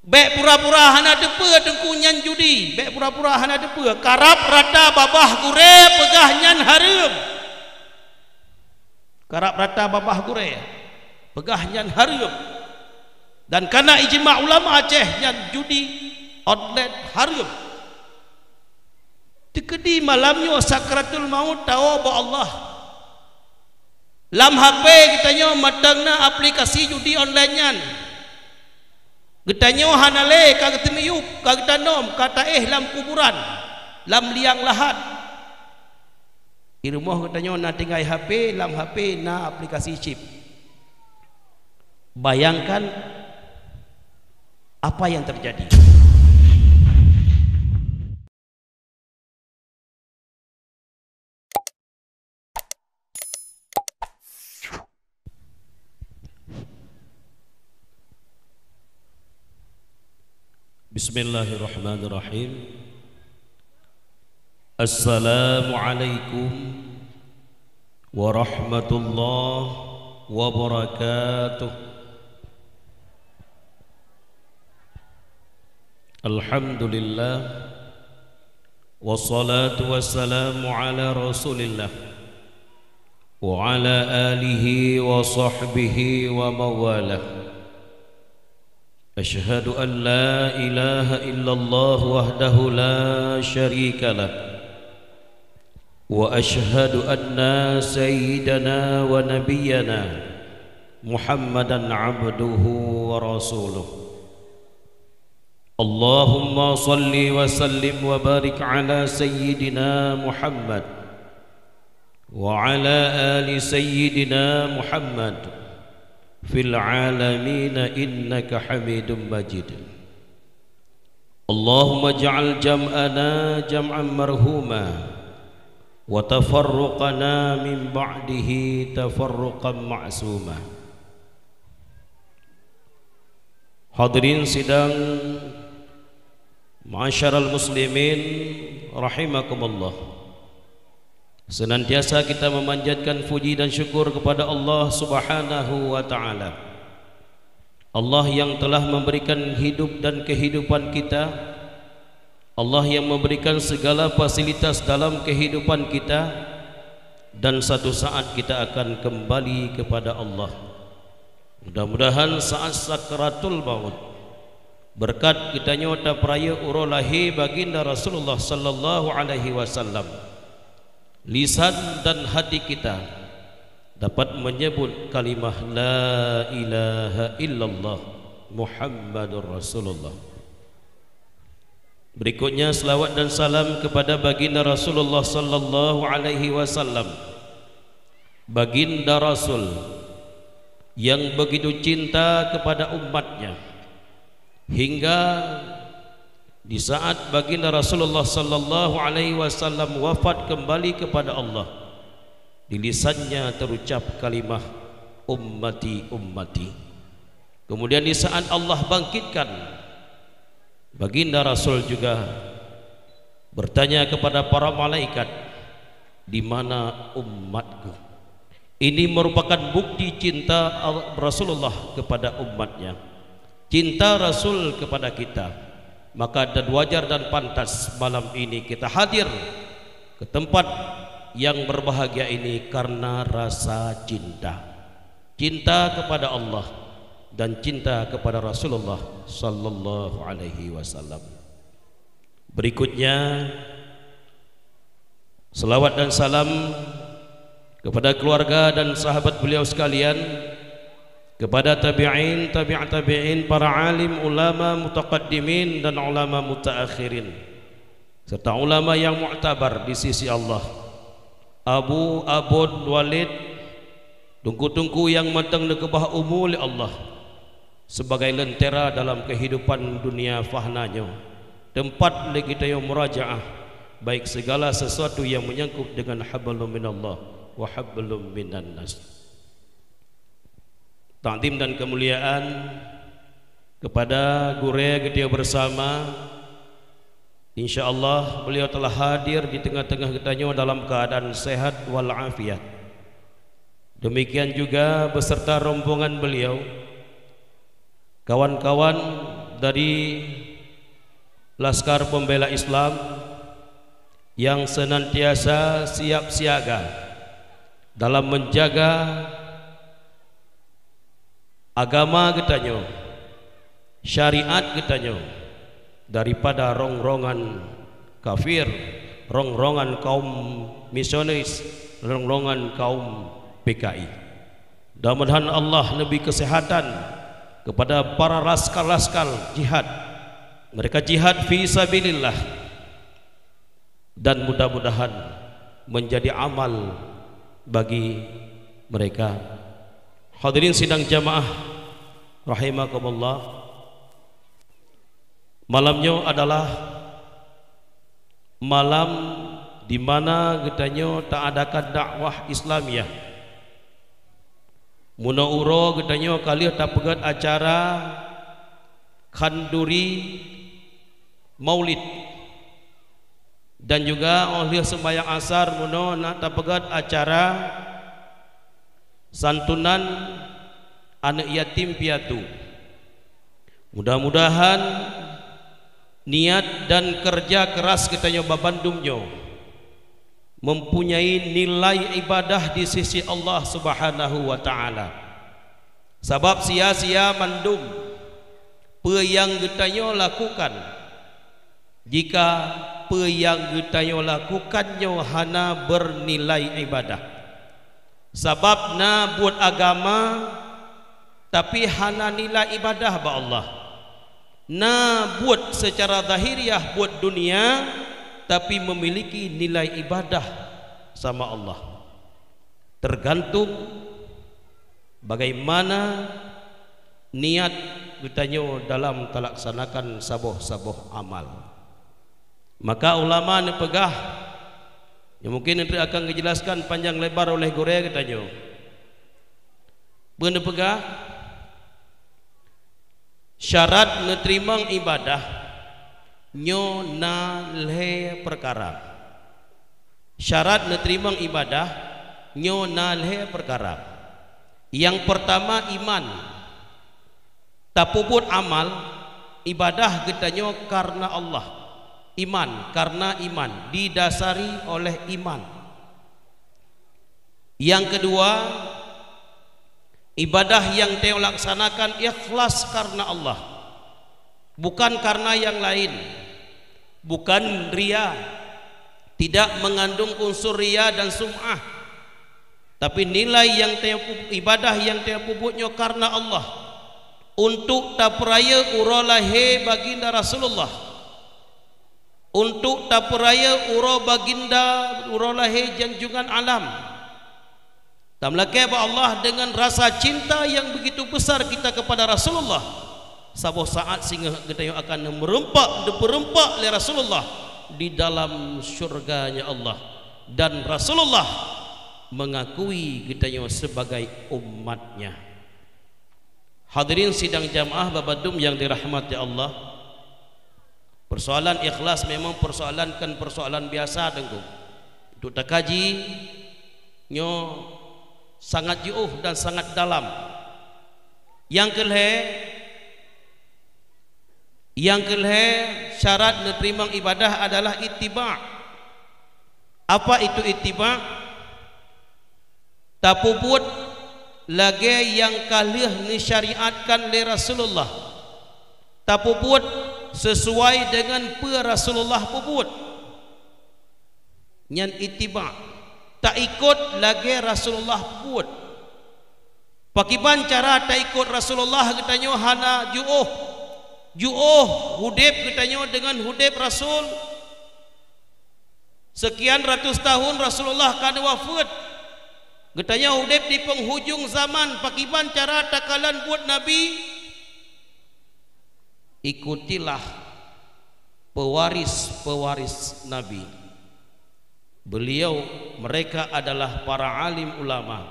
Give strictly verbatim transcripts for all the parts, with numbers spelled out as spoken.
Bék pura-pura hana teupeue teungku nyan judi, bék pura-pura hana teupeue. Karab rata babah gurée peugah nyan hareuem. Karab rata babah gurée peugah nyan hareuem. Dan kana ijma ulama Aceh nyan judi online hareuem. Teukeudi malam nyoe sakratul maut tawoe bak Allah. Lam H P geutanyoe mantong na aplikasi judi online nyan. Geutanyoe hana lé ka geuteumiyueb, ka geutanom, ka taéh lam kuburan, lam liang lahat. Di rumoh geutanyoe na tinggai H P, lam H P na aplikasi chip. Bayangkan apa yang terjadi. Bismillahirrahmanirrahim. Assalamualaikum warahmatullahi wabarakatuh. Alhamdulillah. Wassalatu wassalamu ala Rasulillah wa ala alihi wa sahbihi wa mawalah. Asyhadu an la ilaha illallah wahdahu la syarika lah. Wa asyhadu anna sayyidana wa nabiyyana Muhammadan abduhu wa rasuluh. Allahumma salli wa sallim wa barik ala sayyidina Muhammad wa ala ali sayyidina Muhammad fil alamin innaka Hamidum Majid. Allahumma ja'al jam'ana jam'an marhuma wa tafarruqana min ba'dihi tafarruqan ma'suma. Hadirin sidang, ma'asyiral muslimin rahimakumullah. Senantiasa kita memanjatkan puji dan syukur kepada Allah Subhanahu wa Ta'ala. Allah yang telah memberikan hidup dan kehidupan kita, Allah yang memberikan segala fasilitas dalam kehidupan kita, dan satu saat kita akan kembali kepada Allah. Mudah-mudahan saat sakratul maut, berkat geutanyoe tapeurayeuk uroe lahé Baginda Rasulullah sallallahu alaihi wasallam, lisan dan hati kita dapat menyebut kalimah la ilaha illallah Muhammadur Rasulullah. Berikutnya, selawat dan salam kepada Baginda Rasulullah sallallahu alaihi wasallam, Baginda Rasul yang begitu cinta kepada umatnya, hingga di saat Baginda Rasulullah sallallahu alaihi wasallam wafat kembali kepada Allah, di lisannya terucap kalimah, "Ummati, ummati." Kemudian di saat Allah bangkitkan Baginda Rasul juga bertanya kepada para malaikat, "Di mana umatku?" Ini merupakan bukti cinta Al-, Rasulullah kepada umatnya, cinta Rasul kepada kita. Maka dan wajar dan pantas malam ini kita hadir ke tempat yang berbahagia ini karena rasa cinta. Cinta kepada Allah dan cinta kepada Rasulullah sallallahu alaihi wasallam. Berikutnya, selawat dan salam kepada keluarga dan sahabat beliau sekalian, kepada tabi'in, tabi'ut tabi'in, para alim, ulama mutaqaddimin dan ulama mutaakhirin, serta ulama yang muktabar di sisi Allah. Abu, Abon, Walid, teungku-teungku nyang mantong neukeubah umu lé Allah sebagai lentera dalam kehidupan dunia fana nyoe, teumpat lé geutanyoe murajaah, baik segala sesuatu yang menyangkut dengan hablum minallah wa hablum minan nas. Takzim dan kemuliaan kepada gurée geutanyoe bersama. Insya Allah, beliau telah hadir di tengah-tengah geutanyoe dalam keadaan sehat wal afiat. Demikian juga beserta rombongan beliau, kawan-kawan dari Laskar Pembela Islam yang senantiasa siap siaga dalam menjaga agama geutanyoe, syariat geutanyoe daripada rong-rongan kafir, rong-rongan kaum misionis, rong-rongan kaum P K I. Mudah-mudahan Allah neubri keuseuhatan kepada para laskar-laskar jihad. Mereka jihad fi sabilillah, dan mudah-mudahan menjadi amal bagi mereka. Hadirin sidang jamaah rahimakumullah, malam nyoe adalah malam di mana geutanyoe taadakan dakwah Islamiyah. Meunoe uroe geutanyoe ka lheueh tapeugét acara khanduri Maulid, dan juga óh lheueh seumbahyang asar meunoe na tapeugét acara santunan aneuëk yatim piatu. Mudah-mudahan niat dan kerja keras geutanyoe babandum nyoe mempunyai nilai ibadah di sisi Allah Subhanahu wa Ta'ala. Sabab sia-sia mandum peue nyang geutanyoe lakukan, jika peue nyang geutanyoe lakukan nyoe hana bernilai ibadah. Sabab na buet agama, tapi hana nilai ibadah bak Allah. Na buet seucara zahiriah, buet dunia, tapi memiliki nilai ibadah sama Allah. Tergantung bagaimana niat geutanyoe dalam talaksanakan saboh-saboh amal. Maka ulama neupeugah, nyang mungkin neutreuk akan geujeulaskan panjang lebar oleh gurée geutanyoe. Peue neupeugah? Syarat neuteurimong ibadah nyoe na lhée peukara. Syarat neuteurimong ibadah nyoe na lhée peukara. Nyang peurtama iman. Tapeubuet amal, ibadah geutanyoe kareuna Allah. Iman, kareuna iman, didasari oleh iman. Nyang keudua, ibadah nyang tanyoe laksanakan ikhlas kareuna Allah, bukan kareuna nyang laén, bukan ria, tidak mengandung unsur ria dan sum'ah. Tapi nilai nyang tanyoe pu-, ibadah nyang tanyoe peubuet nyoe kareuna Allah, untuk tapeurayeuk uroe lahé Baginda Rasulullah, untuk tapeurayeuk uroe Baginda, uroe lahé junjungan alam. Tameulakée bak Allah dengan rasa cinta yang begitu besar kita kepada Rasulullah. Saboh saat singoh geutanyoe akan meureumpok, dipeureumpak lé Rasulullah di dalam syurga-Nya Allah. Dan Rasulullah mengakui geutanyoe sebagai umat-Nya. Hadirin sidang jamaah babandum nyang dirahmati Allah, persoalan ikhlas memang persoalan, kon persoalan biasa, Teungku. Untuk takaji nyoe sangat jiôh dan sangat dalam. Nyang keulhée, nyang keulhée syarat neuteurimong ibadah adalah ittiba'. Apa itu ittiba'? Tapeubuet lagée nyang ka lheueh neusyariatkan lé Rasulullah. Tapeubuet sesuai dengan peue Rasulullah peubuet. Nyan ittiba'. Taikot lagée Rasulullah peubuet. Pakiban cara taikot Rasulullah geutanyoe hana jiôh. Jiôh udeb geutanyoe deungon udeb Rasul. Sekian ratus tahun Rasulullah ka neuwafeuet. Geutanyoe udeb di penghujung zaman, pakiban cara takalon buet Nabi? Ikutilah pewaris-pewaris Nabi. Beliau, mereka adalah para alim ulama,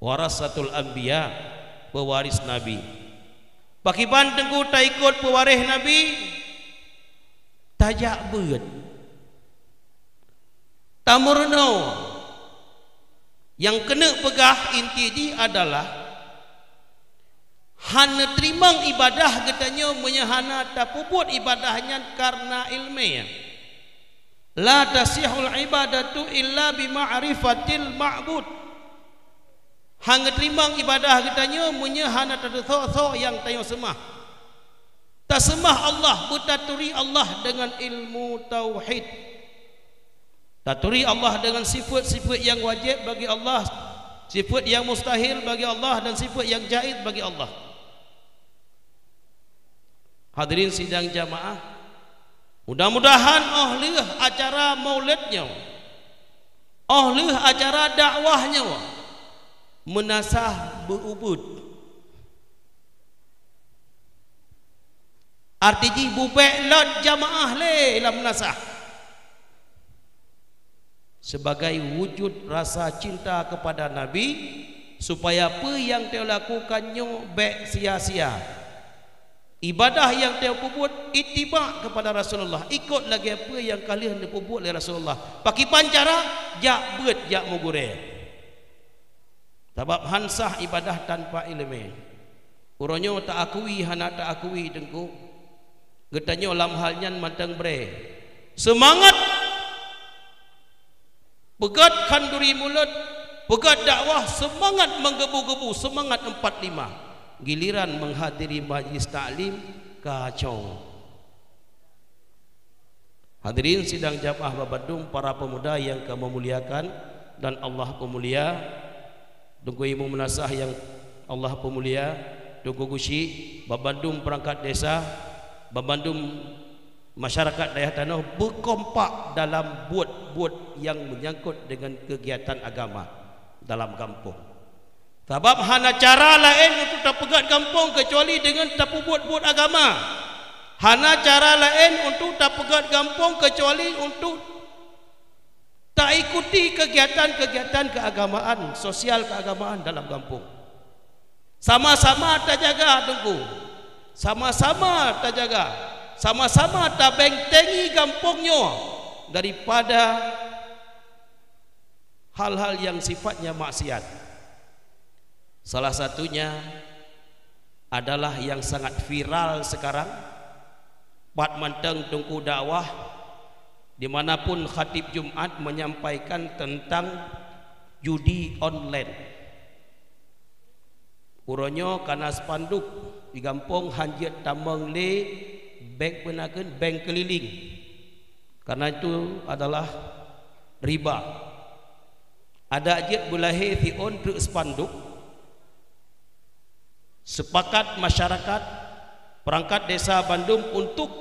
warasatul anbiya, pewaris Nabi. Pakiban Teungku taikot pewaréh Nabi? Tajak beuet. Tameurunoe. Nyang keuneuk peugah inti jih adalah Han neuteurimong ibadah geutanyoe meunyoe hana tapeubuet ibadah nyan kareuna iéleumé. La tasihul ibadatu illa bi ma'rifatil ma'bud. Han geuteurimong ibadah geutanyoe meunyoe hana tateupeue soe nyang tanyoe seumah. Taseumah Allah, beutaturi Allah deungon ilmu tauhid. Taturi Allah deungon sifeuet-sifeuet nyang wajéb bagi Allah, sifeuet nyang mustahil bagi Allah, dan sifeuet nyang jaiz bagi Allah. Hadirin sidang jamaah, mudah-mudahan óh lheueh acara maulid nyoe, óh lheueh acara dakwah nyoe, meunasah beu-ubeuet. Arti jih bubék lôt jamaah lé lam meunasah. Sebagai wujud rasa cinta kepada Nabi, supaya peue nyang teuh lakukan nyoe bék sia-sia. Ibadah nyang teuh peubuet ittiba kepada Rasulullah, ikot lagée peue nyang ka lheueh neupeubuet lé Rasulullah. Pakriban cara? Jak beuet, jak meugurée. Sabab han sah ibadah tanpa iéleumé. Uroe nyoe taakui hana taakui, Teungku, geutanyoe lam hal nyan mantong brée. Seumangat! Peugét khanduri mulod, peugét dakwah, seumangat meugebu-gebu, seumangat empat lima. Giliran meuhadiri majlis taklim, kacau. Hadirin sidang jamaah babandum, para pemuda nyang kamoe muliakan dan Allah peumulia, Teungku Imum Meunasah nyang Allah peumulia, Teungku Gusyik, babandum peurangkat desa, babandum masyarakat dayah tanoh beukompak dalam buet-buet nyang meunyangkot deungon keugiatan agama dalam gampông. Sabab hana cara laén untuk tapeugét gampông keucuali deungon tapeubuet-buet agama. Hana cara laén untuk tapeugét gampông keucuali untuk taikuti keugiatan-keugiatan keuagamaan, sosial keuagamaan dalam gampông. Sama-sama tajaga, Teungku. Sama-sama tajaga. Sama-sama tabentengi gampông nyoe daripada hal-hal nyang sifatnya maksiat. Salah satunya adalah yang sangat viral sekarang, pat mantong teungku dakwah, di mana pun khatib Jumat menyampaikan tentang judi online. Uroe nyoe kana spanduk di gampông, hanjeuet tamong lé bank, peunakeun bank keliling. Karena itu adalah riba. Adak jeuet beulahé siôn treuk spanduk, sepakat masyarakat, perangkat desa bandum untuk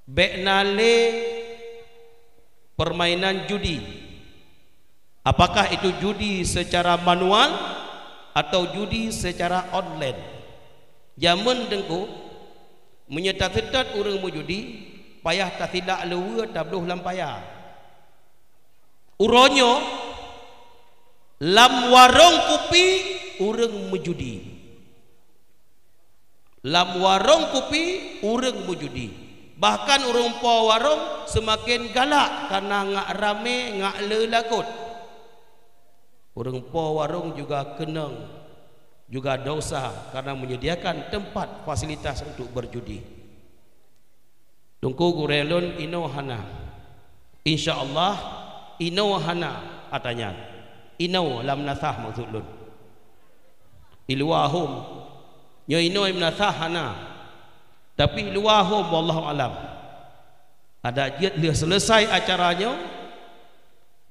bék na lé permainan judi. Apakah itu judi secara manual atau judi secara online? Jameun teungku, meunyoe taseutôt ureuëng meujudi, payah tasilak luweue tabloh lam paya. Uroe nyoe, lam warong kupi ureuëng meujudi. Lam warong kupi ureuëng meujudi. Bahkan ureuëng po warong seumaken galak kareuna ngak ramé, ngak le lagot. Ureuëng po warong juga keunong, juga dosa kareuna menyediakan tempat fasilitas untuk berjudi. Teungku gurée lôn, inoe hana. Insya Allah, inoe hana ata nyan. Inoe lam nasah maksud lôn. I luwa hom. Nyoe inoe meunasah hana. Tapi i luwa hom, wallahu alam. Adak jeuet lheueh seuleusai acara nyoe,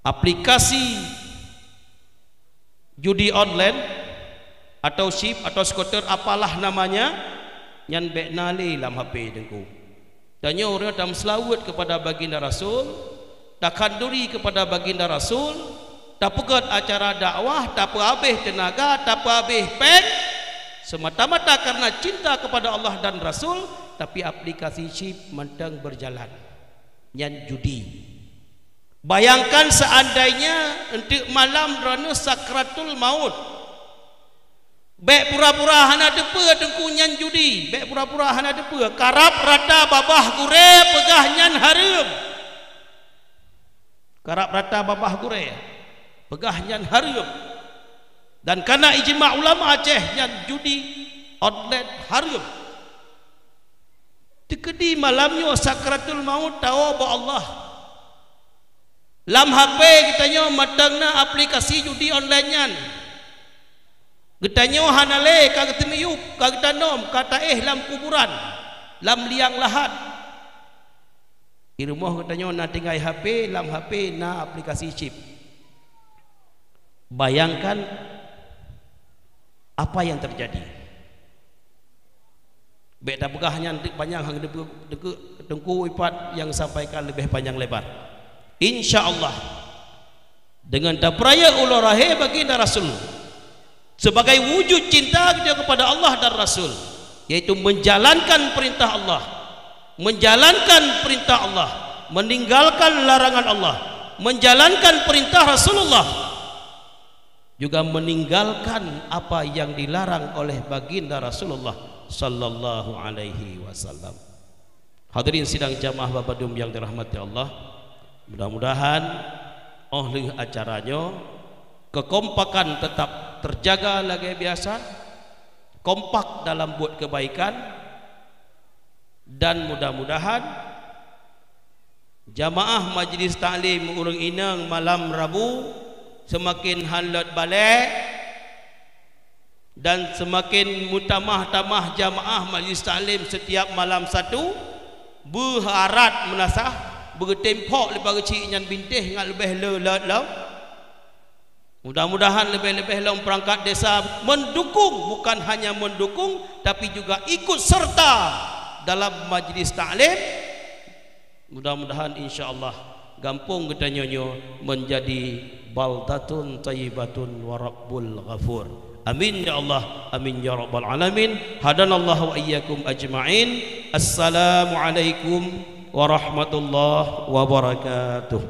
aplikasi judi online atau chip atau skuter apalah namanya, nyan bék na lé lam H P teungku. Tanyoe ureuëng tameuseulaweuet keupada baginda Rasul, takhanduri keupada baginda Rasul, tapeugét acara dakwah, tapeuhabéh teunaga, tapeuhabéh péng, semata-mata karena cinta kepada Allah dan Rasul, tapi aplikasi chip mantong berjalan. Nyan judi. Bayangkan seandainya enteuk malam droeneuh sakratul maut, bék pura-pura hana teupeue teungku nyan judi, bék pura-pura hana teupeue. Karab rata babah gurée peugah nyan hareuem. Karab rata babah gurée peugah nyan hareuem. Dan kana ijma ulama Aceh nyan judi online hareuem. Teukeudi malam nyoe sakratul maut tawoe bak Allah. Lam H P geutanyoe mantong na aplikasi judi online nyan. Geutanyoe hana lé ka geuteumiyueb, ka geutanom, ka taéh lam kuburan, lam liang lahat. Di rumoh geutanyoe na tinggai H P, lam H P na aplikasi chip. Bayangkan apa yang terjadi. Bék tapeugah nyan teuk panyang, han teupeu-, teukeu-, Teungku Ipat nyang sampaikan leubeh panyang lebar. Insya Allah, dengan tapeurayeuk uroe lahé Baginda Rasul, sebagai wujud cinta kita kepada Allah dan Rasul, yaitu menjalankan perintah Allah, menjalankan perintah Allah, meninggalkan larangan Allah, menjalankan perintah Rasulullah, juga meninggalkan apa yang dilarang oleh Baginda Rasulullah sallallahu alaihi wasallam. Hadirin sidang jamaah babadum yang dirahmati Allah, mudah-mudahan óh lheueh acara nyoe kekompakan tetap terjaga lagée biasa, kompak dalam buet kebaikan, dan mudah-mudahan jamaah majlis taklim ureuëng inong malam Rabu seumaken han lôt balek, dan seumaken meutamah-tamah jamaah majlis taklim setiap malam Sabtu, beuharat meunasah, beugeutimphok lé pageue chik nyan bintéh ngat leubeh le lôt lom. Mudah-mudahan leubeh-leubeh lom peurangkat desa mendukung, bukan hanya mendukung, tapi juga ikut serta dalam majlis taklim. Mudah-mudahan, insya Allah, gampông geutanyoe nyoe menjadi baldatun thayyibatun wa rabbun ghafur. Amin ya Allah, amin ya rabbal alamin. Hadanallahu wa iyyakum ajma'in. Assalamualaikum warahmatullahi wabarakatuh.